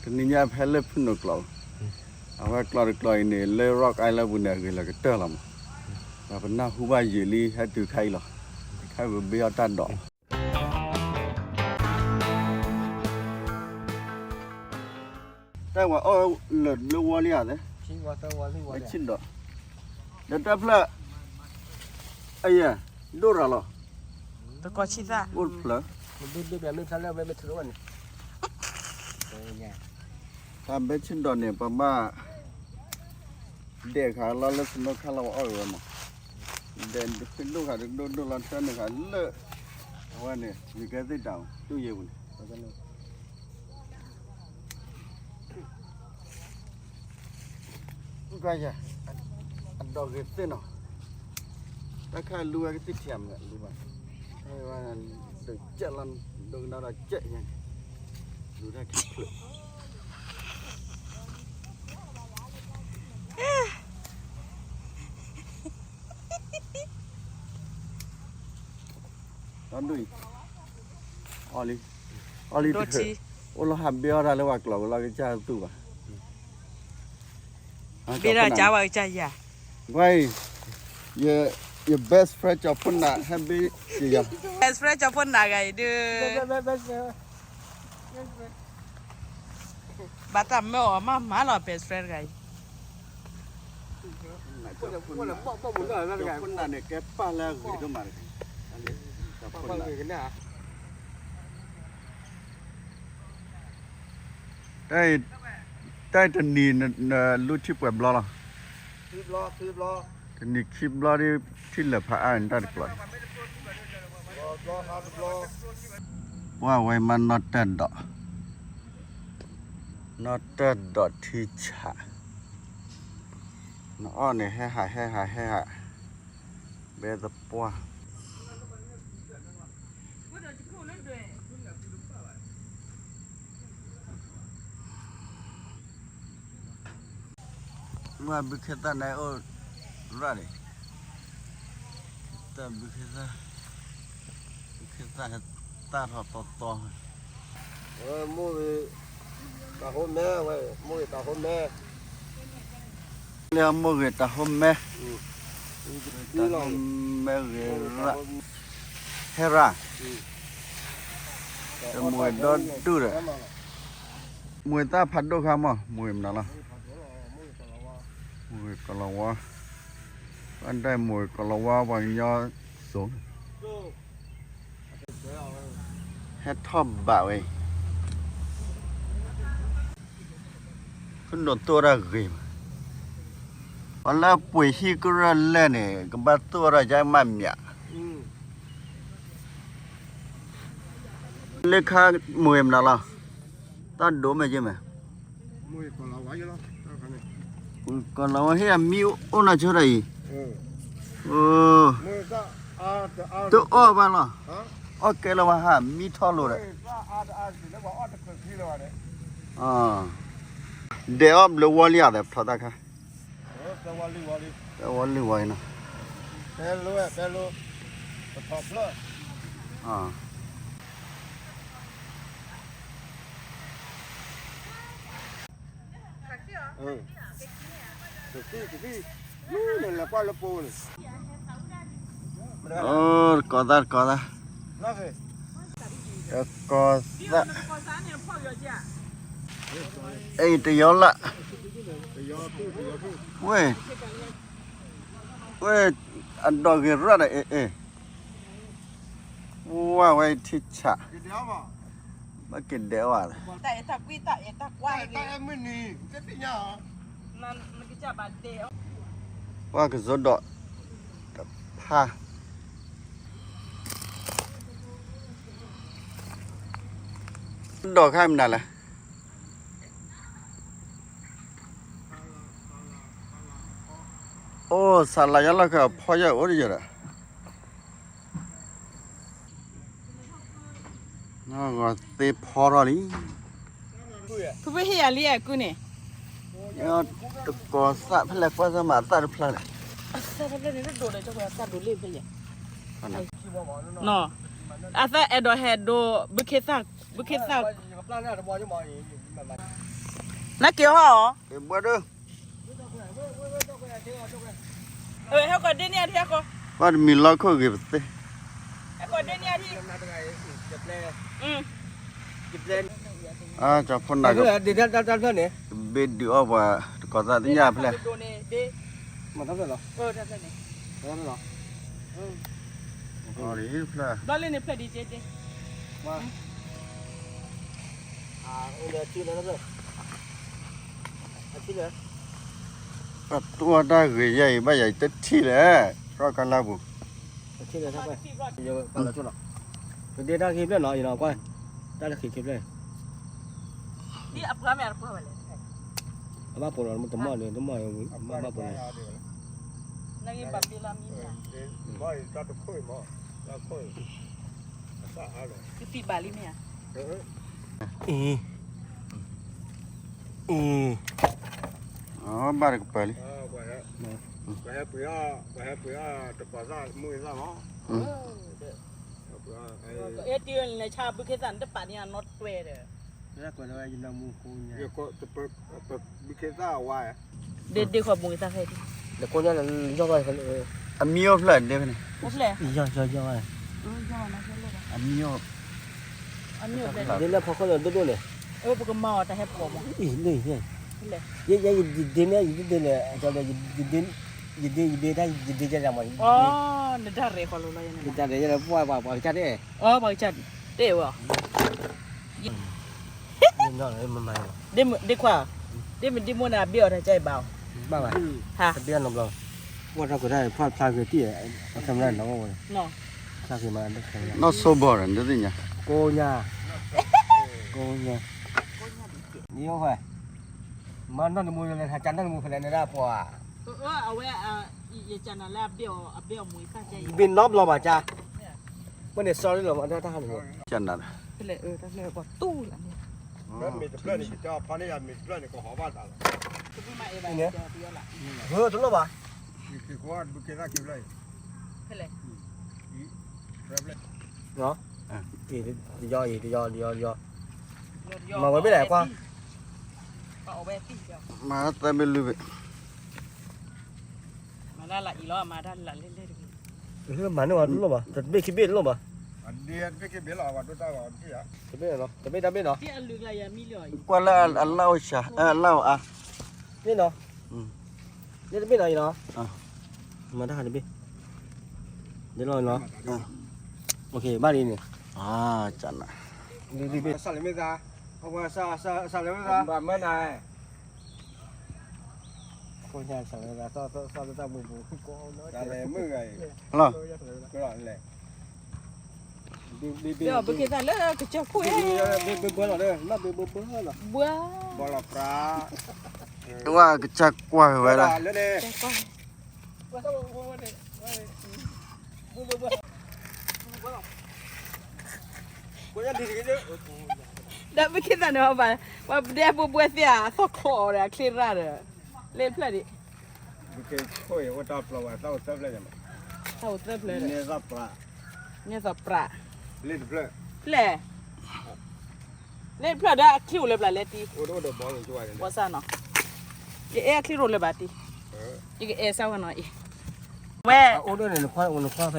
တနံၤညါဖဲလၢဖုၣ်နိၣ်ကျိး, အဝဲကျိးတကျိးအံၤန့ၣ် လၢ Rock Island ပူၤန့ၣ် အဂ့ၤလီၤကတၢၢ်လီၤမး, ဒီးပနၢ်ဟူဘၣ်ယံာ်လံ ဟဲတုၤခါအံၤလီၤ, ခါဝံၤဘ့အီၣ်တၢ်ဒိး တၢ်ဝဲအီၣ်လၢာ်လၢဝီလံဧါ, ဆံၣ်ဒီး, ဒီးတၢ်ဖျၢၣ်, အယဲၢ်, ဒိၣ်ရၤလီၤ, တကီဆံသၣ်, အိၣ်တဖျၢၣ်, တၢ်ဘဲဆံၣ်ဒီးန့ၣ် ပဘၣ် ဒဲးဃာ်လီၤလၢ snow ခါလီၤ ပှၤအီၣ်ဂ့ၤဝဲမး, ဒဲးဒိၣ်ဃာ်တဒိၣ်ဒိၣ်လီၤ တၢ်န့ၣ်ဃာ်လၢ အဝဲန့ၣ် ယကဲသ့ၣ်တၢ် တူၢ်ယဲၢ်ပူၤန့ၣ်, အဒိးဂ့ၤသ့ၣ်နီၤ, တၢ်ခါလူဝဲကသံၣ်ထံၣ်မး လူဘၣ်, ဒိးကဲလီၤ ဒိးကနၣ်ဒီးကဲညါန့ၣ်, လူတၢ်ခံဖျၢၣ် ဒီဒူၣ်အံၤ, အီၣ်လံ, အီၣ်လံတဖျၢၣ်, အိၣ်လီၤဟးဘ့အီၣ်တၢ်လၢပှၤကျိးဝဲလီၤကစၢ်သူၣ်ဘၣ်, ဘ့ဒၣ်ကဝဲကစၢ်ယၤ, ကွၢ်အံၤ, ယ best friend ကၠီၤဖိနး ဟဲဘ့ယၤ, best friend ကၠီၤဖိနးဂၤအံၤဒုး ဘၣ်တၢ်မၢအီၤမးမးလီၤ best friend တဂၤအံၤ, ဖိနၢ်န့ၣ် ကဲပၢ်လၢအဂ့ၤဒိၣ်မးတဂၤ, တၢ်တနံၤ လူထံပှဲၤဘျီလီၤ, တနံၤခံဘျီဒီး ထံလၢာ်ဖးအါန့ၣ်တၢ်တကျိး, ပှၤဝဲမးနီၢ်တၢၢ်ဒီး နီၢ်တၢၢ်ဒီးထံဆး, နအီၣ်န့ၣ် ဟဲဟး ဟဲဟး ဟဲဟး, ဘဲသပှၢ်, မ့ၢ်ဘုခ့သၣ်န့ၣ်အိၣ် ရၣ်န့ၣ်, တၢ်ဘုခ့သၣ်, ဘုခ့သၣ်ဟဲသၣ်ထီၣ်တီတီ, မိၢ်ဂ့ၤတၢ်ဟိမဲဝဲ, မိၢ်ဂ့ၤတၢ်ဟိမဲ, လၢမိၢ်ဂ့ၤတၢ်ဟိမဲ, တၢ်ဟိမဲဂ့ၤရၣ်, ဟဲရၣ်, တမိၢ်ဂ့ၤဒီဒူၣ်ဒီး, မိၢ်ဂ့ၤသၣ်ဖးဒိၣ်ခါမး မိၢ်ဂ့ၤမနုၤလီၤ, မိၢ်ဂ့ၤကီၤလၤဝါ, ဘၣ်ဒၣ်မိၢ်ဂ့ၤကီၤလၤဝါ ပှၤကညီစိၤ ဟဲထီၣ်ဘးဝဲအံၤ, ဖုၣ်နိၣ်သူၣ်ဝဲဒၣ်ဂ့ၤမး, ပှၤလၢပှ့ၤဟံၣ်ကရၢၢ်လဲၢ်န့ၣ် ကဘၣ်သူၣ်ဝဲဒၣ်ယါမးမး, လၢခါမိၢ်ဂ့ၤမနုၤလီၤ, တၢ်ဒိးမ့ၢ်ယဲၢ်မး ကီၤလၤဝါဟ့ၣ်အမံအိၣ်နီၢ်ဆိဒၣ်အံၤ, တအီၣ်ဘၣ်လီၤ, အီၣ်ကဲလၢၤဘၣ်ဟးမံထီၣ်လိာ်ဒီး, ဒဲးအီၣ်ဘျုးဝီလံဧါ ဒီးပထီၣ်တၢ်ခါ, တၢ်ဝီလံဝီအံၤနီၤ, တကီသၣ် တကီသၣ်, တကီသၣ်, အံၤတယီလၢ်, ဝဲ, ဝဲ, အဒိးဂ့ၤရၣ်ဒီး အ့ၣ် အ့ၣ်, ဝဲဝဲထံဆး, ဘၣ်က့ၤဒဲးအီၣ်, ပှၤကစိၤဒီးတဖၣ်, ဒိးခါမနုၤလဲၣ်, အိၣ် စးလၤယါလီၢ်ခဲအဖီယၢၣ်အိၣ်တယၢၢ်ဒီး ဂီၤသ့ဖီထီၣ်လံ, ဖုဖုဟ့ၣ်ယၤလံအကုန့ၣ်, တကိးသၣ်ဖဲလဲၣ်ကွၢ်စၢ်မးအသၣ်တဖျၢၣ်န့ၣ်, အသၣ်အဲၣ်ဒိးဟဲဒိး ဘုခ့သၣ်, ဘုခ့သၣ်, ဘုခ့သၣ်, နက့ၤဟီၣ်အီၤ, ဘၣ်ဒိ, ဟဲကီၢ်ဒ့န့ၢ်အထံကီၢ်, ဘၣ်တမံၤလီၤခိၣ်ဂ့ၤပသ့, ဟဲကီၢ်ဒ့န့ၢ်အထံ, ကၠီဖိနၢ်က့ၤ, တဘ့ၣ်ဒုးအီၣ်ပှၤ တကိးသးသ့ၣ်ညါဖျဲၣ်, မ့ၢ်တဖျဲၣ်လီၤ, ဖျဲၣ်လီၤ, ဘျီလၢန့ၣ်ဖျဲၣ်ဒံးက့, ပှၤတူၢ်တၢ်ဂ့ၤယဲအံၤ ဘၣ်ယၤတထံၣ်လဲၣ်, ရီၣ်ကလါပူၤ, ပဒ့တၢ်ခံဖျၢၣ်နီၤ, အံၤနီၤ, ကွၢ်, တၢ်လၢခံခံဖျၢၣ်, အဘၣ်ပိာ်လီၤ, တမီၢ်ဒီး တမီၢ်, ဘၣ်ပိာ်လီၤ, နဂ့ၤပာ်ပ့လီၤမံၤမ့ၢ်ဧါ, ကသံၣ်ဘၣ်လံမ့ၢ်ဧါ, အံၤ, အံၤ, ဘၣ်တကပၤလံ, ပှၤဟဲပှ့ၤအီၣ်, ပှၤဟဲပှ့ၤအီၣ်တပှၤသၣ်မုၢ်သၣ်မး, အဲတံၢ်န့ၣ် ဆါဘုခ့သၣ်န့ၣ် တပာ်န့ၢ်အနီၢ်တွဲဒီး, ဘုခ့သၣ်ဝါ, ဒ့ဒ့ဃီဘုခ့သၣ်ဖဲ, အမံၤအိၣ်ဖျၢၣ်ဒ့ဖဲန့ၣ်, အမံၤအိၣ်, ဒ့လၢဖီခိၣ်လၢဒိၣ်ဒိၣ်န့ၣ်, ဒ့လၢဖီခိၣ်လၢဒိၣ်ဒိၣ်န့ၣ်, ပကမၤအီၤတၢ်ဟဲပိာ်မး, ယဒ့န့ၣ် ယတဒ့လဲၣ်, ယဒ့ ယဒ့ ယဒ့တၢ် ယဒ့ကဲဒၣ်မး, နတၢ်ရဲၣ်ဃီလီၤလီၤ, ယတၢ်ရဲၣ်ယဲလၢပှၤ ပှၤ ပှၤကစၢ်ဒ့, ပှၤကစၢ်ဒ့ဝဲ, ဒ့ခွါ, ဒ့မုၣ်ဒ့မုၣ်န့ၣ် အဘ့ၣ်အီၤတၢ်ကဲအံၤဘၣ်အီၤ, ဘၣ်ဘၣ်, တဘ့ၣ်နီတဘျီ, ဝဲထီၣ်ကတၢၢ် ဖျါဂ့ၤတံၢ်, အခီပညီနီၤ, ဖျါဂ့ၤမး, နီၢ်ဆိဘီၣ်ဒီး နတသ့ၣ်ညါ, ကိးညါ, ကိးညါ, ယိၤဃဲ, မၤနီၢ်တမူလၢဟးကၢနီၢ်တမူဖဲလဲၣ်န့ၣ်ဒၣ်ပှၤ, အဝဲ, ယကနၤလၢအဘ့ၣ်အီၤ, အဘ့ၣ်အီၤမူၤသၣ်ကဲအံၤ, ဘ့ၣ်နီတဘျီဘၣ်ကၢ, ဝဲန့ၣ် sorry လီၤ, တၢ်ဟးန့ၣ်, ကနၤ, ဖဲလဲၣ်, တၢ်ဖဲလဲၣ်ပှၤတူၢ်လၢ်န့ၣ်, မ့ၢ်တဖျၢၣ်န့ၣ် ယကဖီန့ၢ်ယၤ မ့ၢ်တဖျၢၣ်န့ၣ် ကဟီၣ်ဘၣ်သးလီၤ, တလိၣ်ဘၣ်, ဖဲလဲၣ်, တယီအံၤ တယီအံၤ တယီ, မၤဝဲဘ့ၣ်လဲၣ်ကွၢ်, မၤသၢဘ့ၣ်လွံၢ်ဘ့ၣ်, မၤတၢ်လၢအံၤလီၤ, မၤတၢ်လၢလၢတဂ့ၤ, မၤန့ၢ်ဝဲတလိၣ်ဘၣ်, တဘ့ၣ်ခံဘ့ၣ်တလိၣ်ဘၣ်, တဘ့ၣ်, တဘ့ၣ်တဘ့ၣ်နီၤ, ကွၢ်လၢအလၢ်အိၣ်စှၤ, အလၢ်အိၣ်အါ, ဘ့ၣ်နီၤ, လၢတဘ့ၣ်နီၤအံၤနီၤ, မၤတၢ်ဟးတဘ့ၣ်, ဒ်လီၤနီၤ, ဘၣ်လံန့ၣ်, စးလၢမ့ၢ်သး, စးလၢမ့ၢ်သး, ဘၣ်မၢနၤ, ခိၣ်ညါစးလၢသး, သးလၢသးမုၢ်မုၢ်, လီၤ, ဘၣ်ဘုခ့သၣ်လၢကစၢၢ်ခိၣ်, ဘၣ်ဘုဘၢလီၤ, ဘၣ်ဘုဘၢဘၢလီၤ, ဘၣ်လီၤပြး, ဝဲကစၢ်ကွၢ်ဝဲဒၣ်, ဒီးဘုခ့သၣ်န့ၣ်ဘၣ်, ပှၤဒဲဖိပှဲၤသ့ၣ်ဧါ, သီၣ်ချီအီၤဒီးအချ့ရၣ်ဒီး, လ့ၣ်တဖျၢၣ်ဒံး, ဘုခ့ခိၣ်အံၤ အိၣ်တၢ်ပျီဝဲ, သၣ်အိၣ်သၢဖျၢၣ်န့ၣ်မး, သၣ်အိၣ်သၢဖျၢၣ်, နဲၣ်သီၣ်ပြး, နဲၣ်သီၣ်ပြး, လ့ၣ်တဖျၢၣ်, ဖျဲၣ် လ့ၣ်တဖျၢၣ်ဒီးအချံအိၣ်လၢပျၢ်လဲၣ်တံၢ်, ဘီဆၣ်နီၤ, ယအဲၣ်အချံရိၣ်လၢၤဘၣ်တံၢ်, ယကအဲၣ်စၢ်ဝဲနီၤအံၤ, ဝဲ,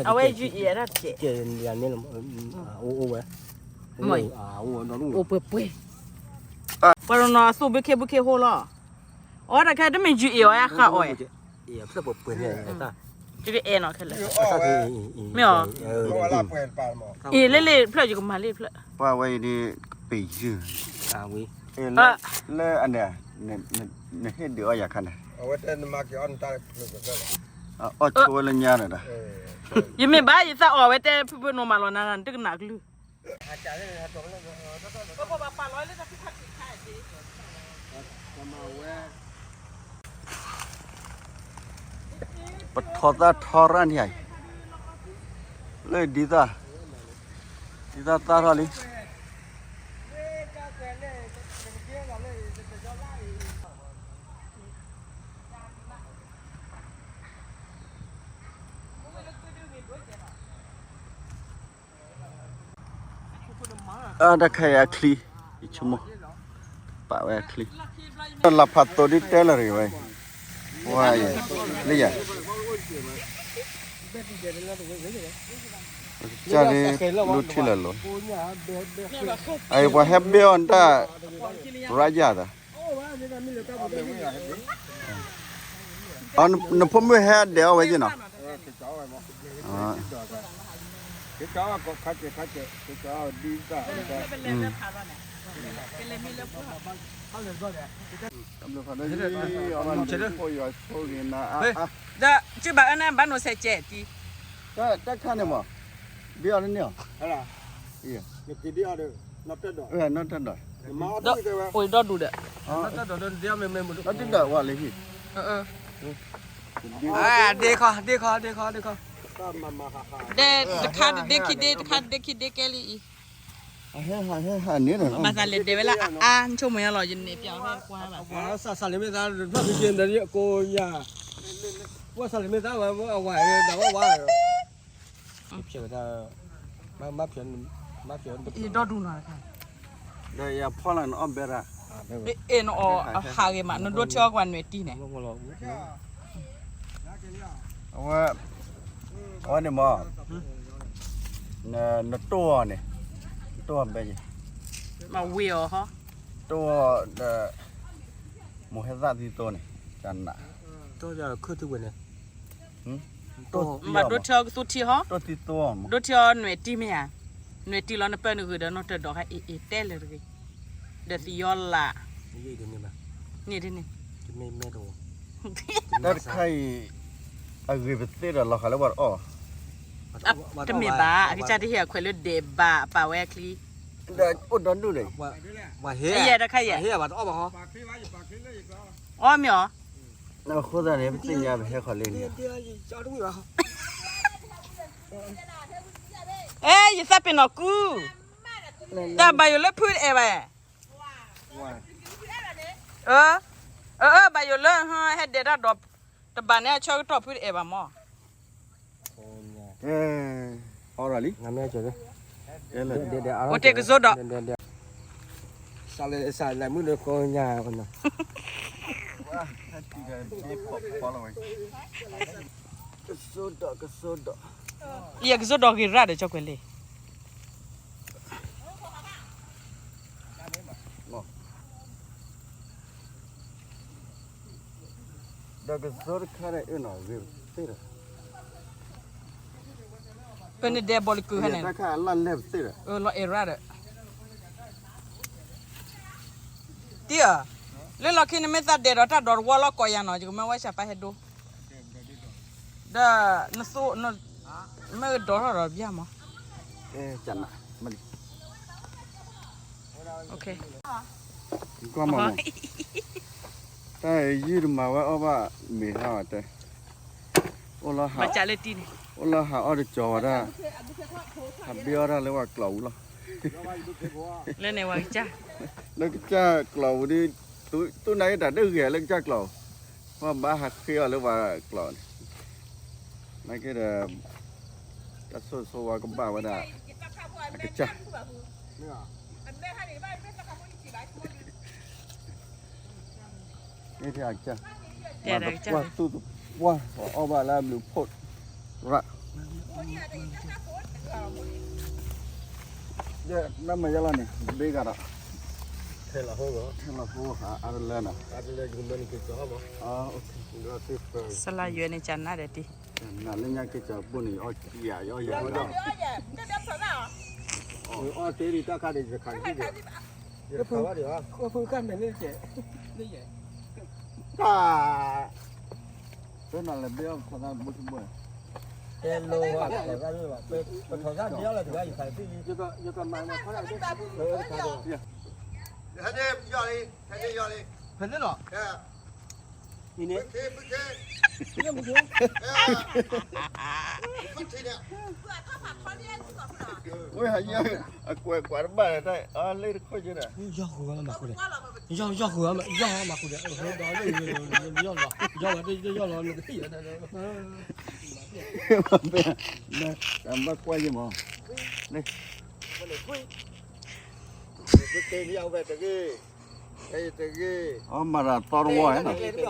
အဝဲယုၢ်အံၤအတၢ်တကဲး, အိၣ်ဝဲ, အိၣ်ပှဲၤပှဲၤ, ပှၤတနီၤအသူၣ်ဘုခ့ဘုခ့ဟိလီၤ, အဝဲတၢ်ခဲတမ့ၢ်ယုၢ်အံၤအီၤအဃၣ်အီၤ, ယကအဲၣ်နီၤခဲလၢာ်, မ့ၢ်အီၤ, အံၤလ့လ့ၣ်တဖျၢၣ်ယကမၤလ့လ့ၣ်တဖျၢၣ်, ပှၤဝဲအံၤဒ်, ပယုၢ်, လၢအန့ၣ်, နဟ့ၣ်ဒုးအီၣ်ယၤခါန့ၣ်, အီၣ်ဆိဝဲလၢညါဒီး, ယမ့ၢ်ဘၣ်ယသးအီၣ်ဝဲတဲဖုဖုနီၤမးလီၤနၤ နတကနၣ်ကလုၢ် ပထီသၣ်ထီရၣ်န့ၣ်, လၢဒ်သၣ်, ဒ်သၣ်သၣ်ထီၣ်လံ. ဝဲချံ, လၢဖးသိဒ်တဲလၢၤတဂ့ၤဝဲ, ဝဲအံၤ, လၢယၤ, ကစၢ်ဒ်လူထံလၢာ်လီၤ, အံၤပှၤဟဲဘ့ၣ်အီၤတၢ်, ရၢ်ယၤသး, နဖိမုၣ်ဟဲဒဲးအီၣ်ဝဲက့ၤနီၤ, ဒီး ကဘၣ်အၢန့ၣ် ဘၣ်နိးစဲးကဲးတံၢ်, တၢ်ခါန့ၣ်မး, ဘ့ၣ်အီၤတန့ၢ်အီၤ, နီၢ်တၢ်ဒီး, အိၣ်ဒီဒူၣ်ဒီး, နီၢ်တၢ်ဒီးဝဲလၢဟံၣ်, ဒ့ခီ ဒ့ခီ ဒ့ခီ ဒ့ခီ, ဒ့တခါတဒ့ခံဒ့ တခါတဒ့ခံဒ့ကဲလံအံၤ, ဟဲဟးဟဲဟးန့ၣ်ဒီး ဘၣ်သးလဲၤဒဲးဝဲလၢအအါ နဆိကမိၣ်ညါလီၤ ယန့ၣ်ပျးဝဲကွၢ်ဘၣ်, ဝဲစးလၢမ့ၢ်သါ တဖျၢၣ်ဖံက့ၤဒီးကိးညါ, ဝဲစးလၢမ့ၢ်သါဝဲအဝဲဒၣ်ဝဲဝဲ, မ့ၢ်ဖျဲး, မ့ၢ်ဖျဲး, ဒီဒူၣ်နီၤတခါ, ဒီးယဖီလာ်နအီၣ်ဘဲရၣ်, အဲၣ်နအီၣ်အဟးဂ့ၤမး နဒိထီၣ်ကွၢ်နွဲၣ်တံၢ်န့ၣ်, အဝဲ, အဝဲန့ၣ်မး, နတိၢ်အီၤန့ၣ်, တိၢ်အီၤဘဲ, မၤဝံၤအီၤဟီ, တိၢ်အီၤဒီး, မိၢ်ဟဲသၣ်သံသိန့ၣ်, ကနး, တိၢ်ယၤခုၣ်ထံဝဲန့ၣ် မၤဒိထီၣ်ကသူထံဟီ, ဒိထီၣ်နွဲၣ်တံၢ်မ့ၢ်ဧါ, နွဲၣ်တံၢ်လီၤနပၢနဂုာ်ဒီးနီၢ်တၢ်ဒီးခါအံၤအံၤတဲလၢတဂ့ၤ, ဒီးသံယီၤလး, န့ၣ်, တၢ်တခါအံၤ, အဂ့ၤပသ့ဒီးလီၤဃာ်လၢပှၤတအီၣ်, တမ့ၢ်ဘၣ် အကစၢ်တဟ့ၣ်အခွဲးလၢဒဲးဘးအပာ်ဝဲအချံ, ဒီးအိၣ်ဒီဒူၣ်ဒီး, ယဲတခါယဲ, အီၣ်မ့ၢ်အီၤ အဃိသတးန့ၣ် ပသ့ၣ်ညါပဟဲခီလ့န့ၣ်, အဲ ယသးပ့ၤနီၣ်ကူ, တၢ်ဘၣ်ယိၣ်လၢဖုတအဲၣ်ဘၣ်, အၢ, အၢ ဘၣ်ယိၣ်လၢ ဟဲဒဲးတၢ်ဒီး, တဘၣ်န့ၣ်အဆၢကတီၢ်ဖုတအဲၣ်ဘၣ်မး, အီၣ်လံ, အိၣ်တ့ၢ်ကစိဒီး, စးလၢမုၢ်ဒီးကိးညါ, ကစိဒီး ကစိဒီး, ယကစိဒီးဂ့ၤရၣ်ဒီး ကၠီကွဲၤလ့ၣ် ဒီးကစိတခါဒီးအၢၣ်နီၤဂ့ၤသ့ဒီး, ပနဒဲးဘီလကုဟဲန့ၣ်, လီၤအဲၣ်ရၣ်ဒီး, တံၢ်ဧၢ, လၢလီၢ်ခံနမ့ၢ်သးဒဲးဒီးတၢ်ဒီးတဝီလီၤကိးယၤနီၤ ယကမၢဝဲဆၣ်ပၢ်ဟဲဒိ, ဒီး, နသိ, မ့ၢ်ဒိးထီၣ်ဒီးဘၣ်မး, ကနး, ကွၢ်မး, တၢ်ယုၢ်တမၤဝဲအီၣ်ဘၣ်မ့ၢ်ဟါတဲ, အိၣ်လၢဟး, အိၣ်လၢဟးအီၣ်တကၠီၤဝဲဒၣ်, ဟးဘ့ၣ်အီၣ်တၢ်လၢပှၤကျိးပူၤလီၤ, လၢန့ၣ်ဝဲကစၢ်, လၢကစၢ်ကျိးပူၤဒီး, သူၣ်နၤအံၤတၢ်ဒၢဂ့ၤလၢကစၢ်ကျိး, ပှၤဘၣ်ဟးဃ့အီၤလၢပှၤကျိးန့ၣ်, နာ်က့ဒီး, တၢ်ဆိၣ်ဆိဝါကဘၣ်ဝဲဒၣ်, အကစၢ် မ့ၢ်အကစၢ်, မၤတပှၢ်သူၣ်တပှၢ် အီၣ်ဘၣ်လၢအဘျုးဖှိၣ်ရၣ်, နမၤယါလီၤန့ၣ် ဘ့ဂၤဒီး, ထဲလီၤဟိ, ထဲလီၤဟိအါတလၢနီၤ, စလါယွဲန့ၣ် ကနၣ်ဒီးတံၢ်, နၤလၢညါက့ၤကပူၤန့ၣ် ယအီၣ်ကံယၤ ယအီၣ်ယၤဝဲဒီး, အီၣ်တ့ၢ်ဒံးတၢ်ခါဒံး ယခါဒံး, ယခါဘၣ်ဒံး, တၢ်, တနၤလၢဘ့အီၣ်ပထီၣ်သၣ်ဘိထံဘိ, တဲလိဝဲ, ပထီၣ်သၣ်ဘ့အီၣ်လီၤတဂၤ ယခါသံ, ယကမၤနၤခီ, ဖဲန့ၣ်လီၤ, မ့ၢ်န့ၣ်, ဝဲဟးယဲၢ်, အကွဲးကွၢ်တဘၣ်ဒီး တၢ်အီၣ်လၢတခီယဲၢ်ဒီး, ယီၢ်ဃုာ်မၤဃုာ်ဒီး, ယီၢ်ဃုာ်မၤဃုာ်ဒီး, ယီၢ်လီၤ, ယီၢ်လီၤ, တၢ်ဘၣ်ကွၢ်ယဲၢ်မး, န့ၣ်, ပက့ၤမ့ၢ်အဝဲတဂ့ၤ, ဖဲယတဂ့ၤ, အမၤတၢ်သီတဝီနီၤ, ဖဲန့ၣ်တဂ့ၤ,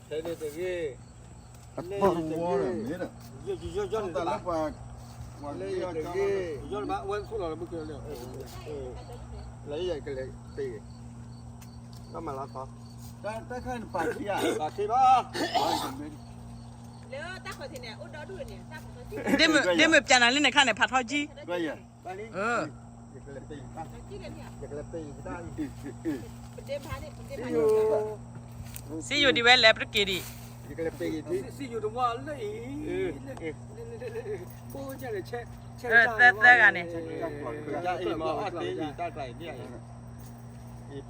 ဖဲန့ၣ်တဂ့ၤ, အသီတဝီန့ၣ်မ့ၢ်ဒီး, ယယယယတၢ်လၢပှၤ, လၢယတဂ့ၤ, ယတဘၣ်ဝဲခိၣ်လီၤလၢမုၢ်ကလၢ, လၢယကလဲၤတဂ့ၤ, ဘၣ်မၤလီၤသီ, တၢ်ခါန့ၣ်ပာ်ခံဧါ, ပာ်ခံဘၣ်, လၢတၢ်ခီၣ်ထံးန့ၣ် အိၣ်ဒီဒူၣ်န့ၣ်, ဒ့မုၣ်ပျးနၤလံန့ၣ်ခါန့ၣ် ဖးထီကံ, စံယိၤဒံးဝဲလဲၤပတက့ၤဒံး, စံယိၤတဝီလၢအံၤ, သၢသၢဂၤန့ၣ်,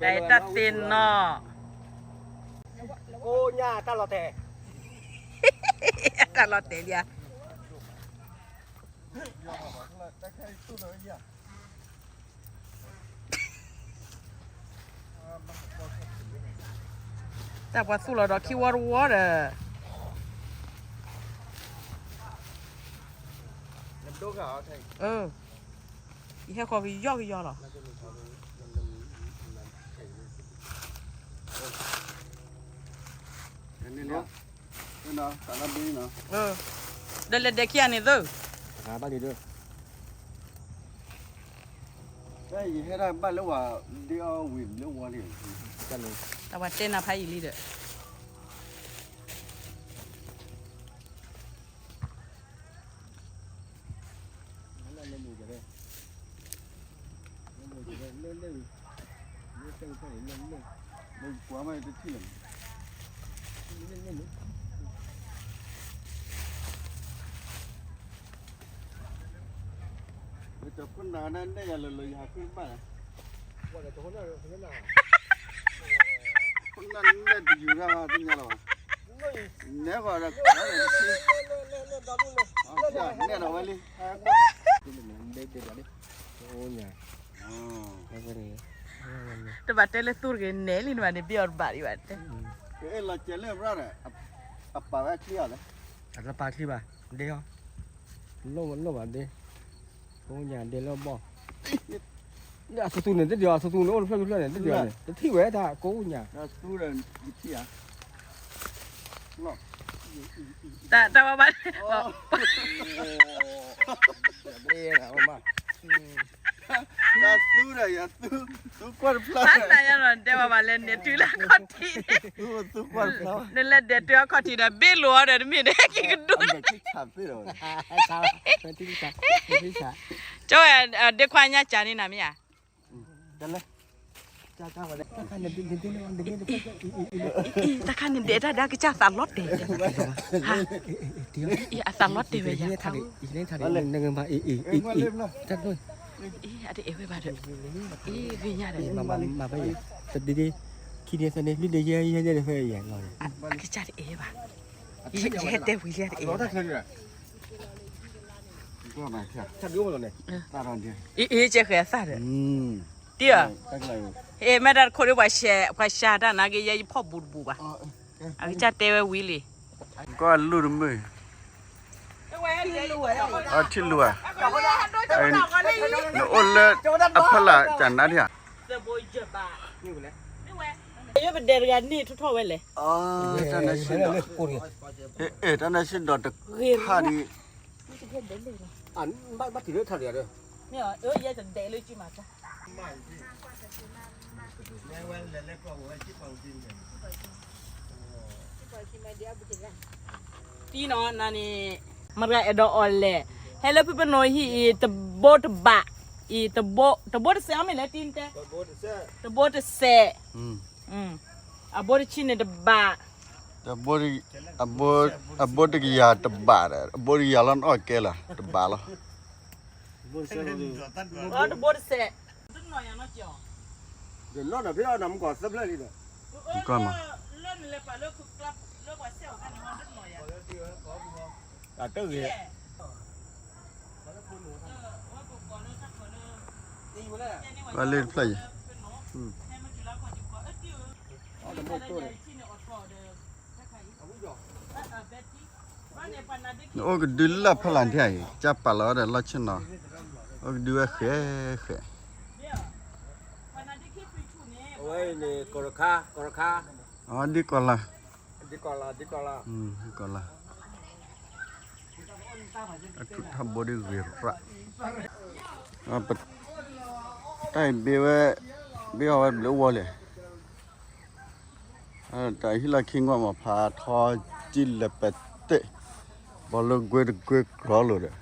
တၢ်သ့နီၤ, ကိးညါတၢ်လီၤတဲာ်, တၢ်လီၤတဲာ်လံဧါ တၢ်ပှၤသူၣ်လီၤဒီးခံဝီတဝီဒီး, ယဟဲဃီၤကယီကယီလီၤ. ဒီးလဲၤဒဲးခံဂၤန့ၣ်သၢ, ယဟဲဒၣ်ဘၣ်လၢဝၤ, ဒ်အီၣ်ဝံၤလၢဝီလံ, တၢ်ပှၤတဲနၤဖးယံာ်လံဒီး တခိၣ်နၢ်န့ၣ် နဲၣ်ယၤလၢလၢယဟးဃုတဘၣ်န့ၣ်, ခိၣ်နၢ်နဲၣ်တယူၤတၢ်ဘၣ်သ့ၣ်ညါလီၤ, နဲၣ်ဃီၤဒီး, နဲၣ်ဒီးဝဲလံ, တဘၣ်တဲလၢသူတဂ့ၤနဲၣ်လံနဘၣ်န့ၣ် ဘံၣ်အီၤတဘၣ်ဒံးဘၣ်တဲ, လီၤစဲးလၢအရၣ်ဒီး, အပာ်ဝဲအချံအီၤလဲၣ်, အတပာ်ချံဘၣ်, ဒဲအီၤ, လိၣ်လိၣ်ဘၣ်ဒဲ, ကိးညါဒဲလၢအဘီၣ် အသူသူန့ၣ် တဒံးအီၤ အသူသူန့ၣ် အိၣ်တဖျၢၣ်တဖျၢၣ်န့ၣ် တဒံးအီၤန့ၣ် တထံၣ်ဝဲတၢ်ကိးညါ, တၢ်ဘၣ်ဘၣ်, တၢ်သူဒီးယၤသူ, သူကွၢ်တဖျါ, အသးယၤလီၤ တဲဘၣ်ဘၣ်လဲၤနဲၣ်တုၤလၢအခီၣ်ထံး, နလဲၤဒဲးတုၤအခီၣ်ထံးဒီး ဘ့ၣ်လိာ်အီၤဒီးတမ့ၢ်ဒီး က့ၤကဒိၣ် ကၠီဝဲ ဒ့ခွါညါကၢန့ၣ်နၤမ့ၢ်ဧါ, တၢ်ခါန့ၣ်ဒဲးတၢ်ဒါကစၢ်သးလီၤတဲာ်, အသးလီၤတဲာ်ဝဲယၤ, အတအဲၣ်ဝဲဘၣ်ဒီး, ဂ့ၤညါဒီး, တဒ့ဒ့, ခံဒ့သၢဒ့ လွံၢ်ဒ့ယဲၢ်ယဲၢ်ဒ့ဖဲယဲၢ်လီၤ, ကစၢ်တအဲၣ်ဘၣ်, ယဟဲတဲဝံၤလံတအဲၣ် အ့ၣ် ကဲဃဲၤအသၣ်ဒီး, တံၢ်ဧၢ, မ့ၢ်တၢ်တခိၣ်ဒီး ပှၤရှဲတၢ်နာ်က့ ယဲယဖီၣ်ဘူးတဘူးဘၣ်, အကစၢ်တဲဝဲဝံၤလံ, ကီၢ်လူၢ်တမုာ်, အထံၣ်လူၤဧါ, နအိၣ်လၢအဖီလာ်ကနါဒံးဧါ, ယပဒဲးတဂၤန့ၣ်ထီၣ်ထီၣ်ဝဲလဲၣ်, တၢ်န့ၣ်စ့ၢ်ဒီးတခါဒံး ဘၣ်ထံၣ်လၢထးရံၣ်ဒီး, မ့ၢ်အီၤ ယဲတဒဲးလၢကံမၤတၢ်, တံၢ်နီၤနၤန့ၣ်, မတၤအဲၣ်ဒိးအီၣ်လဲၣ်, ဟဲလၢဖုပနီၤဟံၣ်အံၤ တဘိတဘး, အံၤ, တဘိတစဲးအီၤမ့ၢ်လဲၣ်တံၢ်တဲ, တဘိတစဲး, အဘိတဆံန့ၣ်တဘး, အဘိတကယၤတဘးဒီး အဘိတကယၤလီၤနအီၣ်ကဲလၢၤ တဘးလီၤ, တဘိတစဲး, ကွၢ်မး, ကွၢ်လၢတဖျၢၣ်အံၤ, နအိၣ်ကဒုလၢဖီလာ်ထံၣ်အံၤ ကစၢ်ပာ်လီၤဝဲဒီးလီၢ်ဆ့ၣ်နီၤ, အိၣ်ကဒုဝဲဃဲဃဲ, အဝဲ န့ၣ် ကီၢ်တခါ ကီၢ်တခါ, အဒ်ကီၢ်လၢ်, ဒ်ကီၢ်လၢ်, ဒ်ကီၢ်လၢ်, ဒ်ကီၢ်လၢ်, အထူၣ်ထါဘိဒ်ဂ့ၤရၣ်, တၢ်အံၤဘ့ဝဲ, ဘ့အီၤဝဲဘျုးဝီလဲၣ်, တၢ်ဟံၣ်လီၢ်ခံကွၢ်မးဖးထီကံလဲၤပတဲ, ဘီလၢကွ့တကွ့ကျီလိာ်ဒီး,